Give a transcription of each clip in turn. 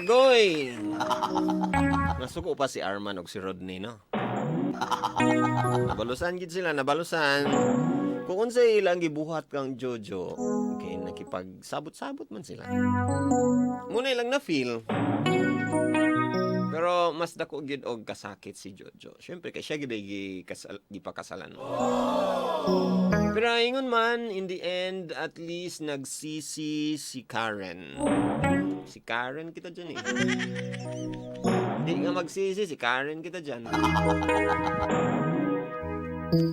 Agoy! Nasuko pa si Arman og si Rodney, no? Nabalusan gid sila, nabalusan. Kung unsay ilang gibuhat kang Jojo, okay, nakipagsabot-sabot man sila. Muna ilang na-feel. Pero mas dako gid og kasakit si Jojo. Syempre kay siya gid ay gipakasalan. Pero ingon man, in the end, at least nagsisi si Karen. Si Karen kita dyan eh. Hindi nga magsisi, si Karen kita dyan.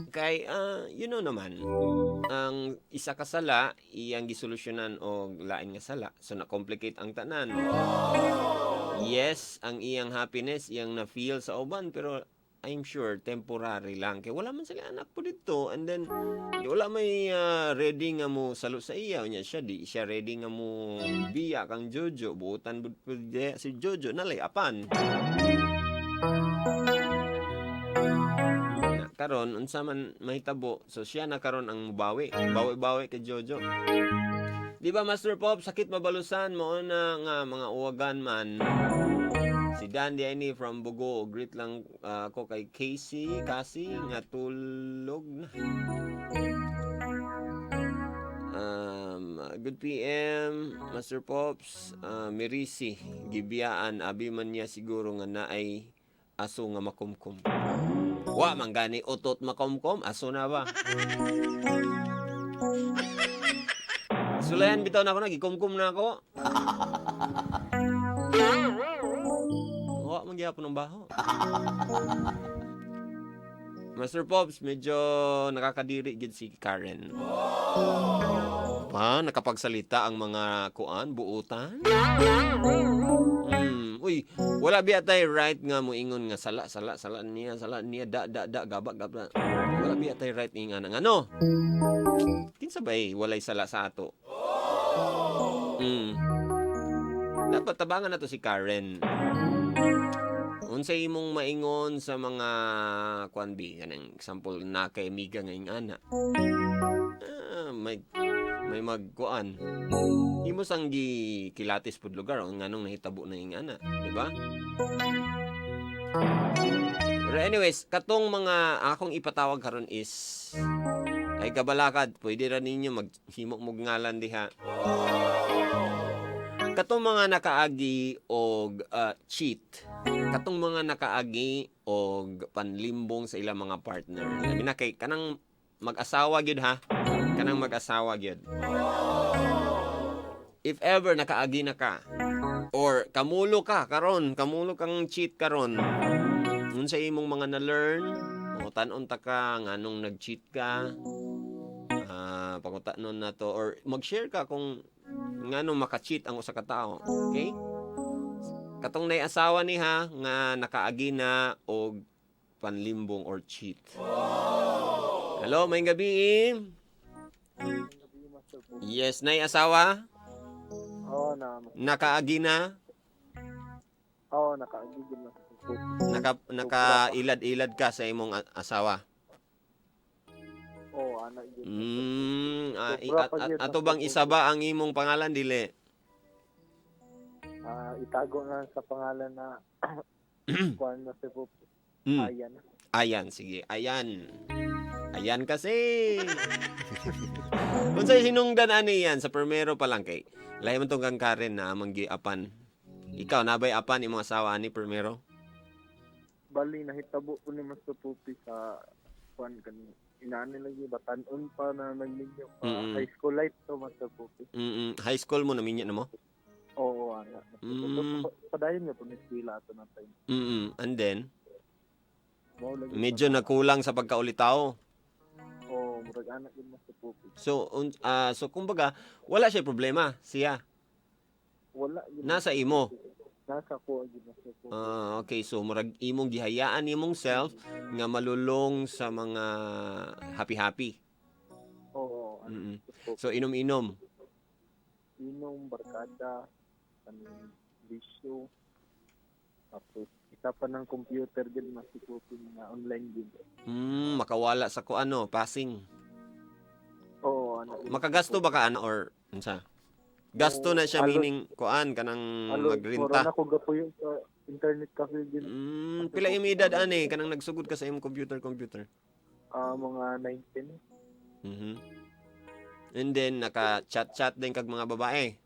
Kay, you know naman, ang isa ka sala, iyang gisolusyonan og lain nga sala. So, na-complicate ang tanan. Yes, ang iyang happiness, iyang na-feel sa uban, pero I'm sure temporary lang. Kay wala man sila anak po dito. And then, di wala may ready nga mo salo sa iya. Unya siya, di siya ready nga mo biya kang Jojo. Buutan bud pud si Jojo, nalay apan. Na, karon unsa man mahitabo, so siya na karon ang mubawi. Bawi-bawi kay Jojo. Di ba, Master Pop, sakit mabalusan mo na nga mga uwagan man. Si Dan di from Bugo, greet lang ako kay Casey, kasi nga tulog na. Good PM, Master Pops, Mirisi, gibiyaan, abi man niya siguro nga naay aso nga makumkum. Wa man gani utot makumkum, aso na ba? Sulayan bitaw na ako na, gikumkum na ako. Wa man gihapon ng baho. Master Pops, medyo nakakadiri gid si Karen. Pa, nakapagsalita ang mga kuan, buutan. Uy, wala biya tay right nga moingon nga sala sala sala niya da da da gaba gaba. Wala biya tay right nga nga ano. Kinsa bay walay sala sa ato? Dapat tabangan nato si Karen. Unsay imong maingon sa mga kuan bi, kanang example na kay amiga nga ingana. Ah, may magkuan. Imo sang gikilatis pud lugar o nganong nahitabo na ingana, di ba? Pero anyways, katong mga akong ipatawag karon is ay kabalakad, pwede ra ninyo maghimo mog ngalan diha. Katong mga nakaagi og cheat, katong mga nakaagi og panlimbong sa ilang mga partner. Labi na kay kanang mag-asawa gyud ha. Kanang mag-asawa gyud. If ever nakaagi na ka or kamulo ka karon, kamulo kang cheat karon. Unsa imong mga na-learn? Pangutan-on ta ka nganong nag-cheat ka. Pangutanon na to or mag-share ka kung nganong maka-cheat ang usa ka tawo. Okay? Katong nay asawa ni ha nga nakaagi na og panlimbong or cheat. Hello, may gabi. Yes, nay asawa? Oo, na. Nakaagi na? Oo, nakaagi na. Nakailad-ilad ka sa imong asawa? Oo, anak gyud. Ah, ato bang isa ba ang imong pangalan dili? Itago na sa pangalan na kuan na si Pope. Ayan. Ayan, sige. Ayan. Ayan kasi. Unsay hinungdan ani yan sa primero pa lang kay lahi man tong kang Karen na amang giapan. Ikaw nabay apan imong asawa ani primero? Bali nahitabo ko ni Master Pope sa kuan kani inaani lagi batan-on pa na nagminyo pa. High school life to, Master Pope. High school mo naminya na mo? Oo, ana. Padayon nga po ni eskwela ato na time. And then Mao lagi medyo nakulang sa pagkaulitaw. Oo, murag anak yun, Master Pope. So so kumbaga wala siya problema siya. Wala yun. Nasa imo. Nasa ko gyud, Master Pope. Ah, okay, so murag imong gihayaan imong self nga malulong sa mga happy-happy. Oo, ana, Master Pope. So inom-inom. Inom, barkada, kaning bisyo. Tapos isa pa ng computer din, Master Pope, mga online game. Makawala sa ko ano, passing. Oo, ana. Makagasto ba ka ana or unsa? Gasto na siya Halos- meaning kuan kanang Halos, mura magrinta. na ko gapuyo sa internet cafe din. Pila imong edad ani kanang nagsugod ka sa imong computer computer? Ah, mga 19. And then naka-chat-chat din kag mga babae.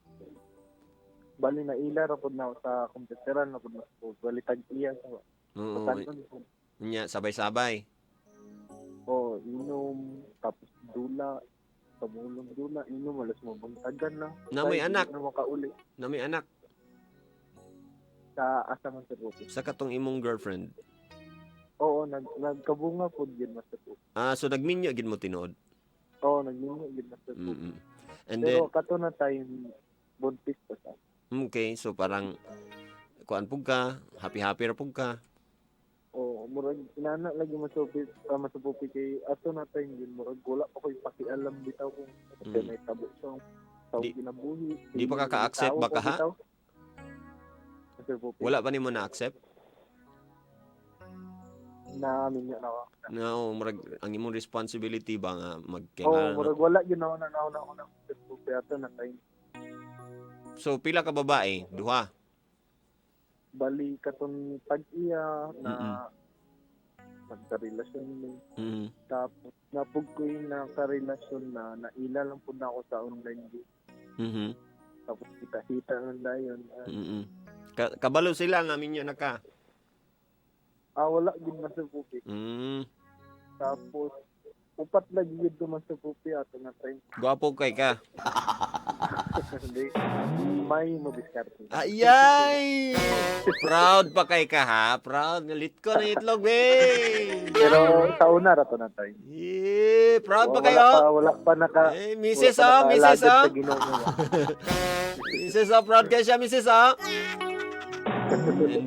Bali na ila ra pud na ako sa computeran na pud na ko. Bali tag iya sa Oo. tanon ko. Nya sabay-sabay. Oh, inom tapos dula, pamulong dula, inom alas mabuntagan na. Na may Tay, anak. di na makauli Na may anak sa asa man sa Pupi. sa katong imong girlfriend. Oo, nagkabunga pud yun, Master Pupi. Ah, so nagminyo gid mo tinuod. Oo, nagminyo yun, Master Pupi. And then Pero kato na time buntis pa sa. Okay, so parang kuan pug ka, happy-happy ra pug ka. Oo, murag inana lagi Master Pupi, Master Pupi, kay ato na time yun murag wala pa ko'y pakialam bitaw kung may tabo sa kinabuhi. Di pa ka ka-accept Tao ba ka, ko ha? bitaw. Master Pupi. Wala pa nimo na-accept? Na minyo na ako. No, murag ang imong responsibility ba nga Oo, magkinahanglan. murag wala yun ako na nauna ako na, Master Pupi, ato na time. So pila ka babae? Duha. Bali katong tag-iya na nagkarelasyon ni tapos napug ko yung nakarelasyon na naila lang po na ako sa online game. Tapos kita-kita lang dayon. Ah, Kabalo sila nga minyo na ka. Wala gid, Master Pupi. Tapos upat lagi gid do, Master Pupi, ato na time. Gwapo kay ka. Hindi may madiskarte. Ayay! Proud pa kay ka ha. Proud. Nalit ko na itlog, eh. Pero sa una ra to na time. Yeah, proud pa Wala kayo. pa, wala pa naka Eh, Mrs. wala oh, pa Mrs. nakaalagad oh. sa Ginoo ba. Mrs. oh, proud kayo siya, Mrs. oh. And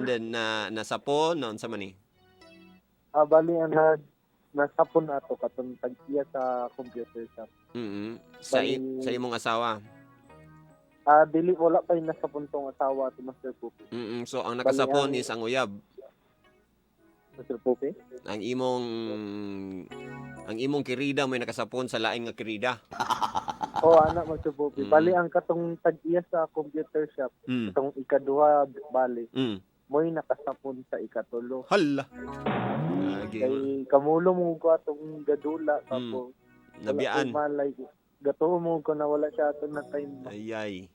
then, na, nasapon, noon sa mani. Ah, bali ang nasapon na ato katong tag-iya sa computer shop. Sa imong asawa. Ah, dili, wala pa yung nasapon tong asawa to, Master Pupi. So, ang nakasapon Bali, is ang uyab. Master Pupi? Ang imong kirida may nakasapon sa laing nga kirida. Oo, anak, Master Pupi. Bali ang katong tag-iya sa computer shop, katong ikaduha bali, mo'y nakasapon sa ikatulo. Hala. Lagi. Kay kamulo mo ko atong gadula tapos wala Nabiyaan. ko'y malay. Gatuo mo ko na wala siya ato na time. Ayay.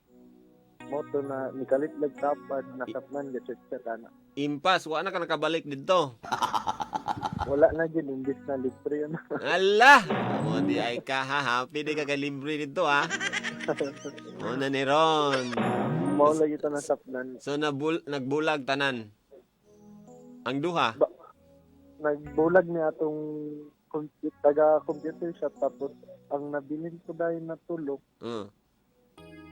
Moto na nikalit lag tapad, nasapnan gachat chat ana. Impas, wa na ka nakabalik didto. Wala na jud, imbis na libre yun. Ala! Mo di ay ka ha, happy di ka kay libre didto ha. Mo na ni Ron. Mao lagi to nasapnan. So nagbulag tanan. Ang duha. Nagbulag ni atong taga computer shop tapos ang nabilin ko dahil natulog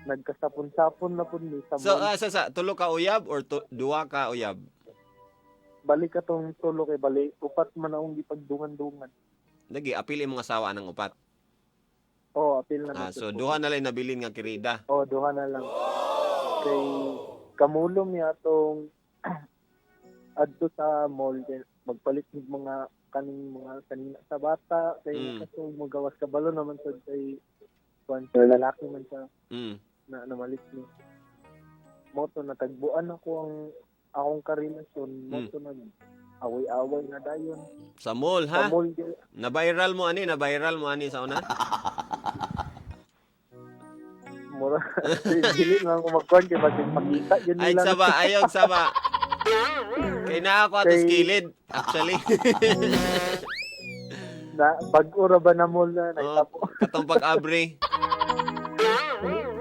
nagkasapon-sapon na pud ni sa So mall. sa tulo ka uyab or duha ka uyab? Balik atong tulo kay bali upat man akong gipagdungan-dungan. Lagi apil imong asawa ng upat. Oh, apil na, Ah, Master so Pupi. duha na lang nabilin nga kirida. Oh, duha na lang. Kay kamulom niya atong adto sa mall kay magpalit ng mga kaning mga kanina sa bata kay kaso magawas kabalo naman sa kay kuan sa lalaki man siya na namalit ni moto natagbuan ako ang akong karelasyon moto na away-away na dayon. Sa mall Sa ha? mall. Na-viral mo ani sa una? Mura dili na ako magkuan kay basin makita yun Ay nila. saba, ayaw saba. Kay naa ako atos kilid actually. Na bag-o ra ba na mall na Oh, nagtapo. katong pag-abre.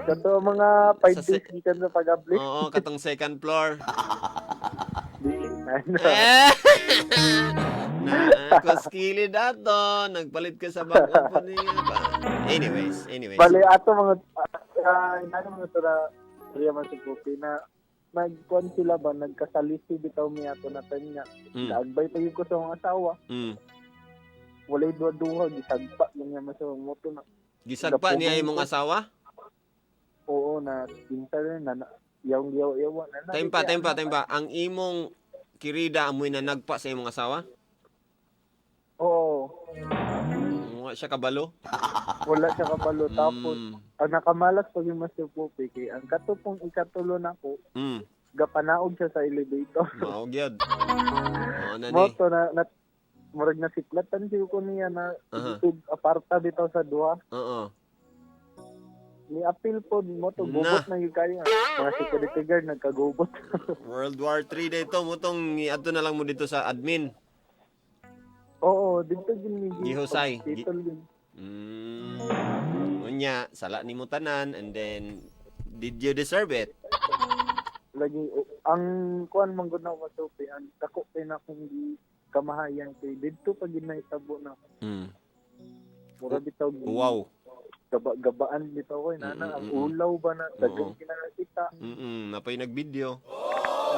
Kato mga 5 days gikan sa pag-abli. Oo, katong second floor. Dili na. Eh! Na ako kilid ato, nagpalit ka sa bago po niya ba. Anyways, anyways. Bale ato mga inano mga tura Korea man sa Pupi na nagkuan sila ba nagkasalisi bitaw mi ato na time nga. Naagbay pa yun ko sa mga asawa. Walay duha-duha gisagpa lang niya man sa moto na. Gisagpa niya imong asawa? Oo na kinsa rin na, na yaw yaw yaw na, na Time pa, time pa, time pa. Ang imong kirida amoy na nagpa sa imong asawa? Oo. Wa siya kabalo. Wala siya kabalo. Tapos, ang nakamalas pag yung Master Pupi, kay ang katupong ikatulo nako, gapanaog siya sa elevator. Mao gyud. Mao na ni. Mo to na murag na siklatan siya ko niya na tug aparta bitaw sa duha. Ni appeal po mo to, gubot na gyud kayo. Mga security guard nagkagubot. World War 3 dito mo tong adto na lang mo dito sa admin. Oo, dito gyud ni Gihusay. Titol gyud. Unya, sala nimo tanan, and then did you deserve it? Lagi ang kuan man gud na masupi, ang dako kay na kung gi kamahayan kay didto pa gid nahitabo na. Mura bitaw gi gaba-gabaan bitaw ko nana, ang ulaw ba na dagan kinakita. Napay nag-video.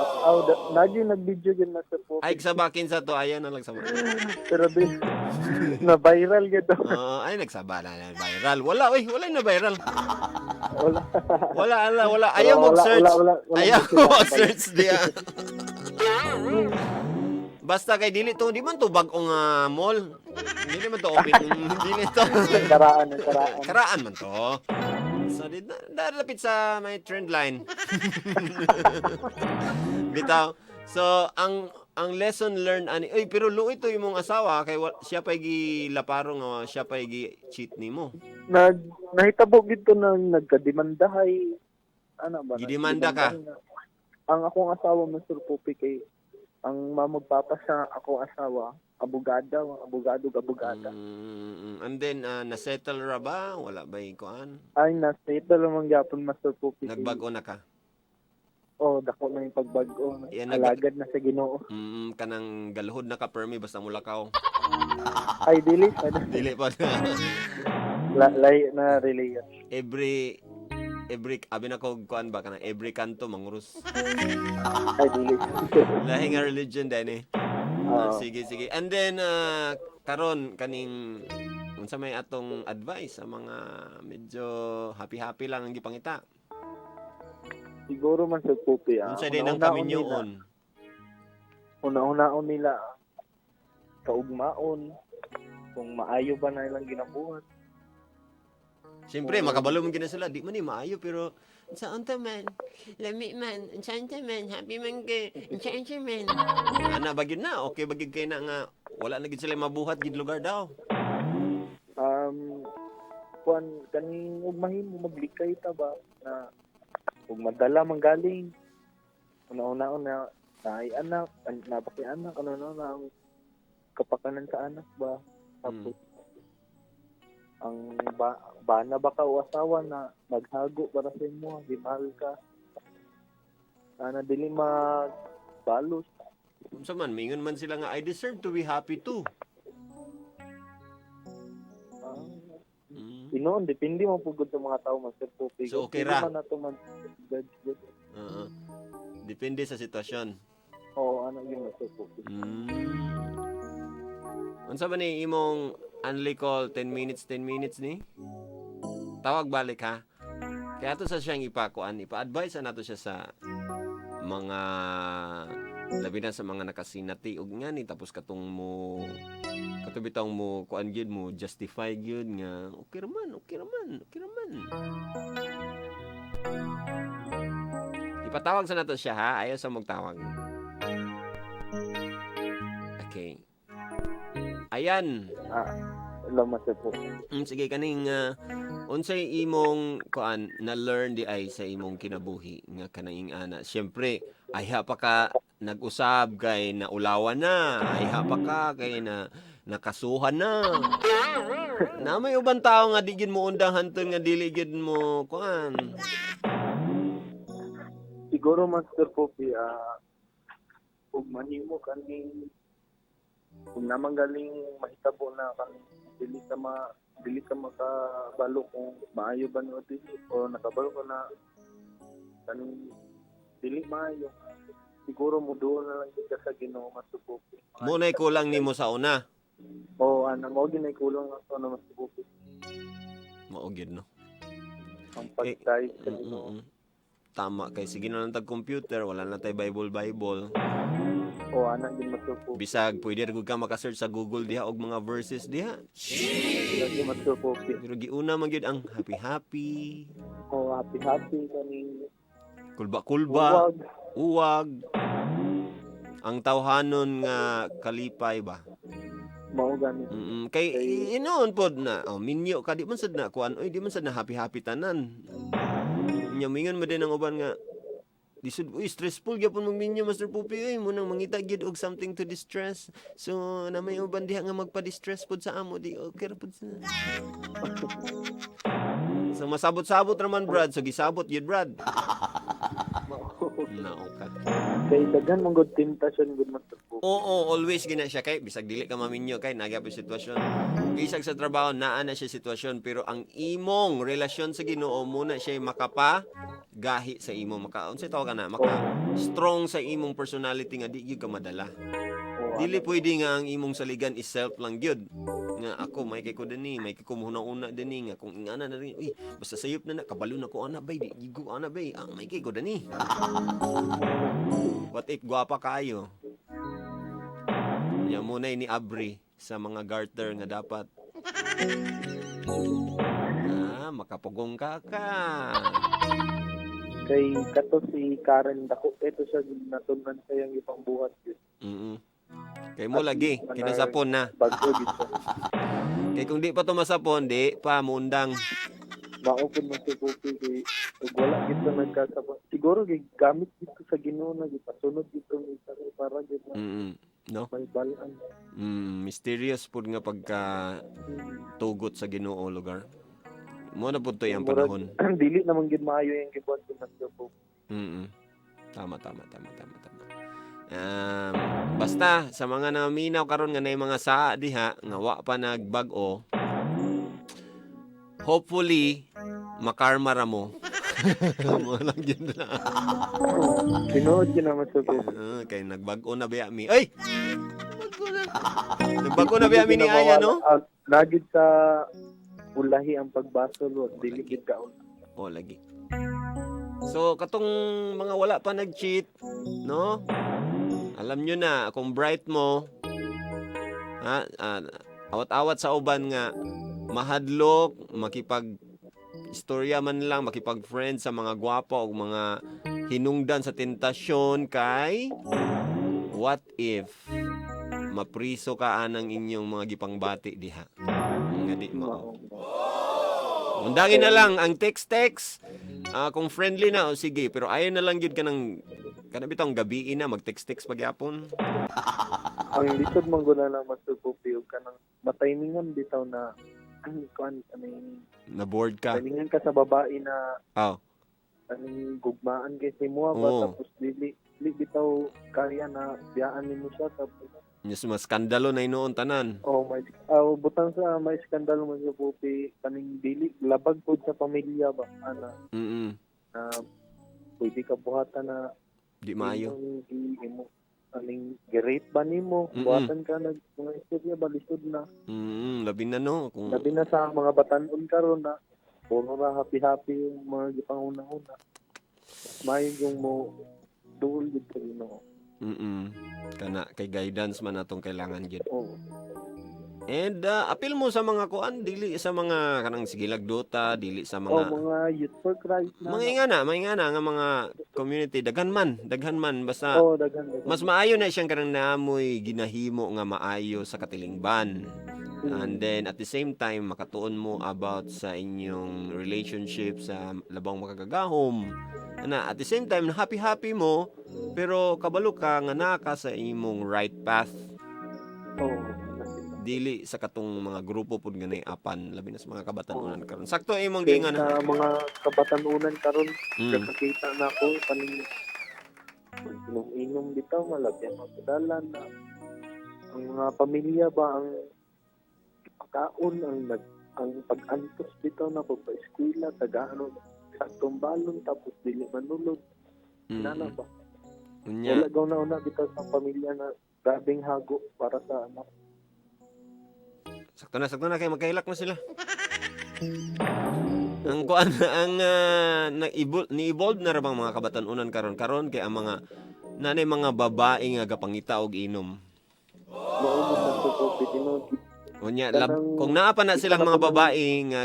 Aw, lagi nag-video gyud na sa po. Ay, sabakin sa to, ayan na lang sa. Pero di na viral gyud. Oo, ay nagsaba na, na viral. Wala, oy, wala na viral. Wala. Wala, wala, wala. Ayaw mo search. Wala, wala, wala, Ayaw wala. mo search diya. Basta kay dili to, di man to bag-ong mall. Dili man to open. Dili to. Karaan, karaan. Karaan man to. So, di, na, lapit sa may trend line. Bitaw. So, ang lesson learned ani, oy, pero luoy to imong asawa kay siya pa'y gilaparo nga siya pa'y gi-cheat nimo. Nahitabo gid to nang nagkadimandahay. Ano ba? Gidemanda ka? Nagdemandahay na. Ang akong asawa, Mr. Pupi, kay ang mamagpapa sa akong asawa, abogada, abogado, abogada. And then nasettle ra ba? Wala ba kuan? Ay, nasettle man gyapon, Master Pupi. Nagbag-o na ka? Oh, dako na yung pagbag-o. Yan, Alagad na sa Ginoo. Kanang galuhod na ka permi basta mulakaw. Ay, dili. Dili pa. Lay na relay. Every abi na ko kuan ba, kanang every kanto mangurus. Ay, dili. Lahi nga religion din eh. Oo. Sige, sige. And then karon kaning unsa may atong advice sa mga medyo happy-happy lang ang gipangita? Siguro man sa Pupi. Unsa din ang una-unaon nila. kaminyoon? Una-unaon nila kaugmaon kung maayo ba na ilang ginabuhat. Siyempre, makabalo man gina sila. Di man ni maayo, pero sa unta man, lami man, unsa man, happy man kay, unsa man. Ana ba gyud na? Okay ba gyud kay na nga wala na gyud sila mabuhat gid lugar daw. Kuan kaning ug mahimo maglikay ta ba na ug madala man galing una-unaon na naay anak, nabaki anak, ano na ang kapakanan sa anak ba, tapos ang bana ba ka o asawa na naghago para sa imo, gimahal ka ana, dili magbalos. Unsa man, mingon man sila nga I deserve to be happy too. Tinuon, depende mo pugod sa mga tao, Master Pupi. So, okay Dili ra. man nato man judge gud. Oo. Depende sa sitwasyon. Oo, ano yung Master Pupi. Unsa ba ni imong only call 10 minutes, 10 minutes ni? Tawag balik ha. Kaya ato sa siyang ipakuan, ipa-advise na nato siya sa mga labi na sa mga nakasinati og nga ni, tapos katong mo kato bitong mo kuan gyud, mo justify gyud nga okay ra man, okay ra man, okay ra man. Ipatawag sa nato siya ha, ayaw sa magtawag. Okay. Ayan. Hello, Master Pupi. Sige, kaning unsay imong kuan na learn di ay sa imong kinabuhi nga kanang ana. Syempre, ayha pa ka nag-usab kay naulawan na, ayha pa ka kay na nakasuhan na. Na may uban tao nga di gyud mo undang hanton nga dili gyud mo kuan. Siguro, Master Pupi, ug mahimo kaning ug naman galing mahitabo na kaning dili ka makabalo kung maayo ba ni o dili o nakabalo ka na kaning dili maayo, siguro mo doon na lang gid ka sa Ginoo, Master Pupi. Mo nay kulang nimo sa una. Oo, ana mo ginay kulang ato na, Master Pupi. Mao gyud no. Ang pagtay sa Ginoo. Tama kay sige na lang tag computer, wala na tay Bible Bible. O ana gyud, Master Pupi. Bisag pwede ra gud ka maka-search sa Google diha og mga verses diha. Lagi, Master Pupi. Pero giuna man gyud ang happy happy, O happy happy kaning kulba-kulba, uwag. Uwag. Ang tawhanon nga kalipay ba? Mao gani. Kay inoon pod na, oh, minyo ka, di man sad na kuan, oy, di man sad na happy happy tanan. Nya mingon mo din ang uban nga lisod, uy, stressful gyapon magminyo, Master Pupi, uy, mo nang mangita gyud og something to distress. So na may uban diha nga magpa-distress pod sa amo, di okay ra pod sa. So masabot-sabot raman, Brad. So gisabot gyud, Brad. Nao ka. Kay daghan man gud tentasyon gud, Master Pupi. Oo, always gina siya kay bisag dili ka maminyo kay nagyapon sitwasyon. Bisag sa trabaho naa na siya sitwasyon, pero ang imong relasyon sa Ginoo muna siya makapa gahi sa imo, maka unsay tawag ka na, maka strong sa imong personality nga di gyud ka madala. O, Dili pwede nga ang imong saligan is self lang gyud. Nga ako may kay ko dinhi, may kay ko una dinhi nga kung ingana na rin, uy, basta sayop na na kabalo na ko ana bay, di gyud ko ana bay, ang may kay ko dinhi. What if gwapa kayo? Nya mo na ni abri sa mga garter nga dapat. Ah, makapugong ka ka. Kay kato si Karen, dako ito siya natunan sa iyang ipangbuhat yun. Kay mo lagi, kinasapon na. Bago gid siya. Kay kung di pa to masapon, di pa muundang. Mao pud man si Pupi kay ug wala gid siya nagkasabot. Siguro gigamit dito sa Ginoo na gipasunod dito ni sa para gid na No? may balaan. Mysterious pud nga pagka tugot sa Ginoo lugar. Mo na pud to iyang Murag- panahon. Dili naman gid maayo yung gibuhat ni Master Pupi. Tama, tama, tama, tama, tama. Basta sa mga naminaw karon nga nay mga saa diha nga wa pa nagbag-o, hopefully makarma ra mo. Mo lang gyud na. Tinuod gid na, Master Pupi. Ah, kay nagbag-o na biya mi. Ay! Nagbago na. Nagbago na biya mi ni Aya, no? Ah, nagid sa ulahi ang pagbasol, wag dili gid kaon. Oh, lagi. So, katong mga wala pa nag-cheat, no? Alam nyo na, kung bright mo, ha, awat-awat sa uban nga, mahadlok, makipag istorya man lang, makipag-friend sa mga gwapa o mga hinungdan sa tentasyon kay what if mapriso ka anang inyong mga gipangbati diha nga di mao. Undangin na lang ang text-text. Ah, kung friendly na, o sige, pero ayaw na lang gyud ka ng kana bitong gabi na mag-text-text pagyapon. Ang lisod man gud na, Master Pupi, ug kanang mataymingan bitaw na kuan kaning Na bored ka. timingan ka sa babae na kaning gugmaan kay si mo ba, tapos dili dili bitaw kaya na biyaan nimo siya tapos Yes, mas skandalo na inoon tanan. Oh my, butang sa may skandalo man sa Pupi, kaning dili labag pod sa pamilya ba ana na pwede ka buhatan na Di maayo. imong imo aning gi-rape ba nimo, buhatan ka nag mga istorya ba, lisod na. Labi na, no kung Labi na sa mga batanon karon na puro ra happy happy yung mga gipanguna-una. Mas maayo yung mo duol gid sa Ginoo. Kana kay guidance man atong kailangan gyud. Oo. And apil mo sa mga kuan, dili sa mga kanang sigilag Dota, dili sa Oh, mga mga Youth for Christ na. mga ingana nga mga community, daghan man basta Oh, daghan daghan. mas maayo na siyang kanang naamoy ginahimo nga maayo sa katilingban. And then at the same time makatuon mo about sa inyong relationship sa labang makagagahom. Na at the same time happy happy mo pero kabalo ka nga naa ka sa imong right path. Dili sa katong mga grupo pud nga apan, labi na sa mga kabatanunan karon. Sakto imong Kay giingon. sa mga kabatanunan karon, nakakita na ako kaning inom-inom bitaw, malabyan ang padalan na ang mga pamilya ba, ang pagkaon, ang nag ang pag-antos bitaw na pagpa-eskwela, tagaan og saktong balon tapos dili manulog nana ba. Unya, Wala gaw na una bitaw sa pamilya na grabeng hago para sa anak. Sakto na kay magkailak na sila. Ang kuan ang ni-evolve na ra bang mga kabatanunan karon karon kay ang mga Nanay mga babae nga gapangita og inom. Mao mo sa Popi, tinuod. Unya, lab, kung naa pa na silang mga babae nga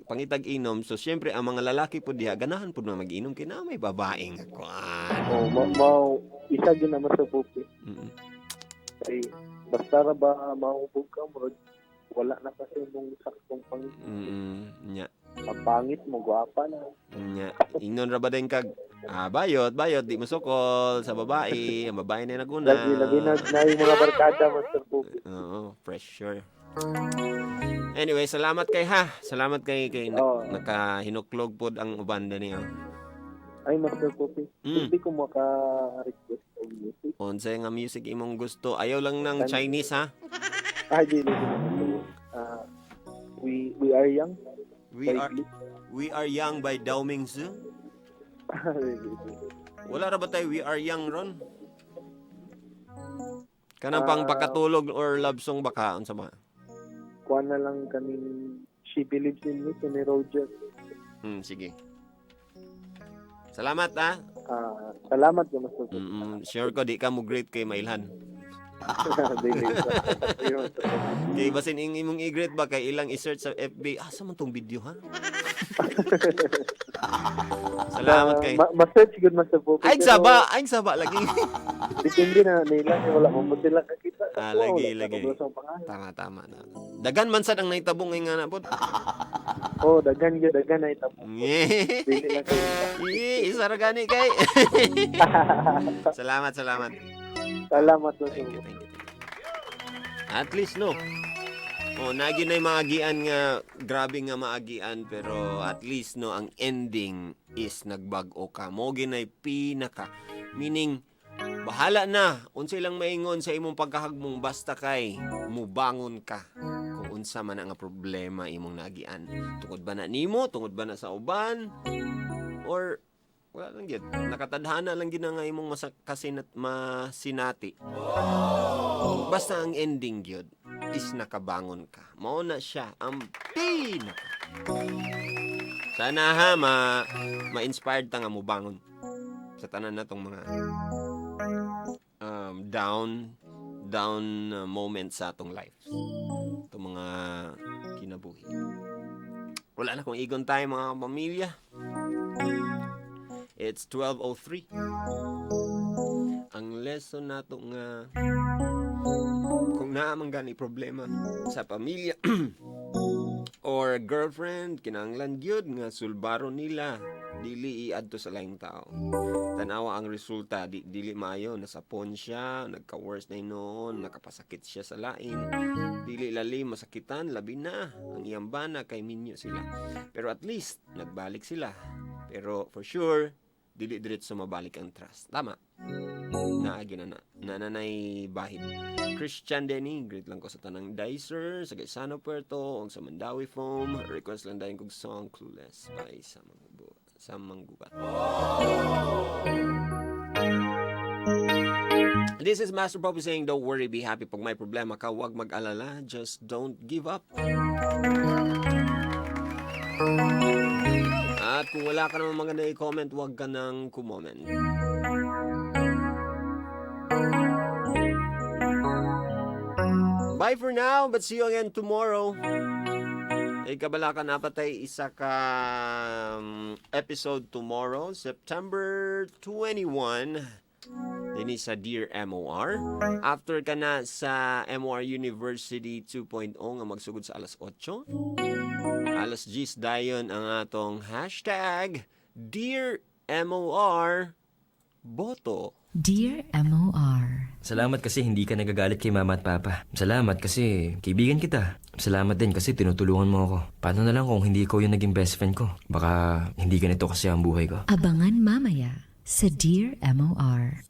pangitag inom, so syempre ang mga lalaki pud diha ganahan pud na mag-inom kay naa may babae nga kuan. Oh, mao isa gyud na, Master Popi. Kay basta ra ba mahubog ka, murag wala na kasi mong saktong pang Nya. ang pangit mo, gwapa na. Nya. Ingnon ra ba din kag bayot, bayot di mo sukol sa babae, ang babae na naguna. Lagi lagi na na yung mga barkada, Master Popi. Oo, pressure. Anyway, salamat kay ha. Salamat kay kay nakahinuklog pod ang uban niya. Ay, Master Popi, hindi ko maka-request og music? Unsay nga music imong gusto? Ayaw lang ng Chinese ha. Ay, di, di, di. Ah, We Are Young We by are Glee. We Are Young by Dao Mingzu. Di, di, di. Wala ra ba tayo We Are Young ron? Kanang pang Ah. pakatulog or love song baka unsa ba? Kuha na lang kaming She Believes in Me ni Roger. Sige. Salamat ah. Ah, salamat ka, Master Popi. Sure ko di ka mo great kay mailhan. Di, di, di, Master Popi. Kay basin ing imong i-greet ba kay ilang i-search sa FB, asa man tong video ha? Salamat kay. Ma-search good, Master Popi. Ay pero saba, ay saba lagi. Depende na nila kay wala mo sila kakita. Ah, lagi, Wala lagi. ka sa pangalan. Tama, tama na. Dagan man sad ang nahitabong nga na pod. Oh, dagan gyud, dagan na itabo. Dili lang kayo. Isa ra gani kay. Salamat, salamat. Salamat, Master Thank you, Popi. thank you, thank you. At least no. Oh, nagi na yung maagian nga grabe nga maagian pero at least no ang ending is nagbag-o ka. Mo ginay pinaka meaning bahala na unsay lang maingon sa imong pagkahagmong basta kay mubangon ka kung unsa man ang problema imong naagian. Tungod ba na nimo, tungod ba na sa uban or wala lang gyud. Nakatadhana lang gyud na nga imong kasinat masinati. Basta ang ending gyud is nakabangon ka. Mao na siya ang pinaka. Sana ha ma ma-inspired ta nga mobangon sa tanan natong mga down down moments sa atong life. Itong mga kinabuhi. Wala na kong igon tayo, mga pamilya. It's 12:03. Ang lesson nato nga kung naa man gani problema sa pamilya or girlfriend, kinahanglan gyud nga sulbaron nila, dili iadto sa laing tao. Tanawa ang resulta, dili maayo, nasapon siya, nagka-worse na noon, nakapasakit siya sa lain. Dili lalim masakitan, labi na ang iyang bana kay minyo sila. Pero at least nagbalik sila. Pero for sure dili diretso mabalik ang trust. Tama. Naagi na na. Nananay bahid. Christian Denny, greet lang ko sa tanang Dicer, sa Gaisano Puerto, ug sa Mandawi Foam. Request lang dayon kog song Clueless by Samanggubat. This is Master Poppy saying, "Don't worry, be happy." Pag may problema ka, huwag mag-alala. Just don't give up. At kung wala ka namang maganda i-comment, huwag ka nang kumoment. Bye for now, but see you again tomorrow. Ay kabala ka na patay isa ka episode tomorrow, September 21. Dinhi sa Dear MOR. After ka na sa MOR University 2.0 nga magsugod sa alas 8. Alas 10 dayon ang atong #DearMORBoto. Dear MOR. Salamat kasi hindi ka nagagalit kay Mama at Papa. Salamat kasi kaibigan kita. Salamat din kasi tinutulungan mo ako. Paano na lang kung hindi ikaw yung naging best friend ko? Baka hindi ganito kasi ang buhay ko. Abangan mamaya sa Dear MOR.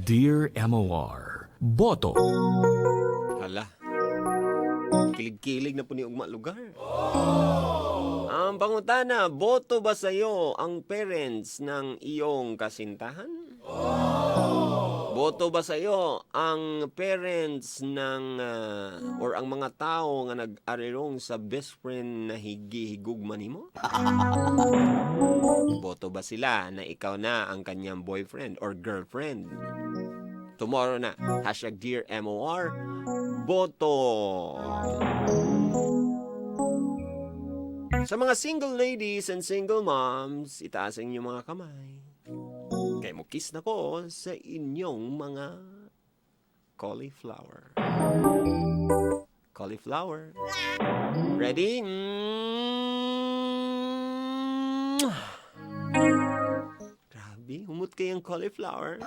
#DearMOR. Boto. Hala. Kilig-kilig na po ni ugma lugar. Ang pangutana, boto ba sa'yo ang parents ng iyong kasintahan? Boto ba sa iyo ang parents ng or ang mga tao nga nag-arirong sa best friend na higihigugma nimo? Boto ba sila na ikaw na ang kanyang boyfriend or girlfriend? Tomorrow na. #DearMOR. Boto! Sa mga single ladies and single moms, itaas ang inyong mga kamay. Kay mo kiss na ko sa inyong mga cauliflower. Cauliflower. Ready? Mwah! Grabe, humot kayang cauliflower.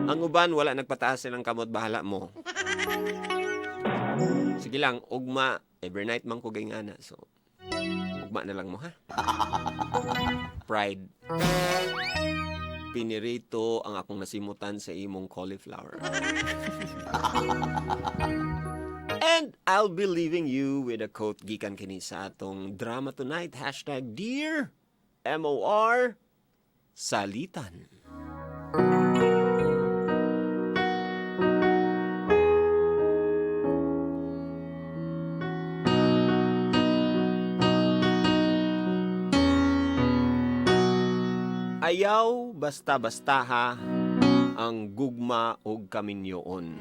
Ang uban, wala nagpataas silang kamot, bahala mo. Sige lang, ugma. Every night man ko gay ana. So, ugma na lang mo, ha? Pride. Pinirito ang akong nasimutan sa imong cauliflower. And I'll be leaving you with a quote gikan kini sa atong drama tonight. #DearMOR Salitan. Ayaw basta-basta ha ang gugma og kaminyoon.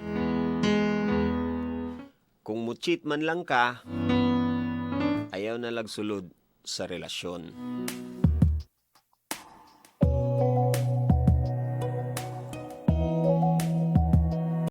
Kung mucheat man lang ka, ayaw na lagsulod sa relasyon.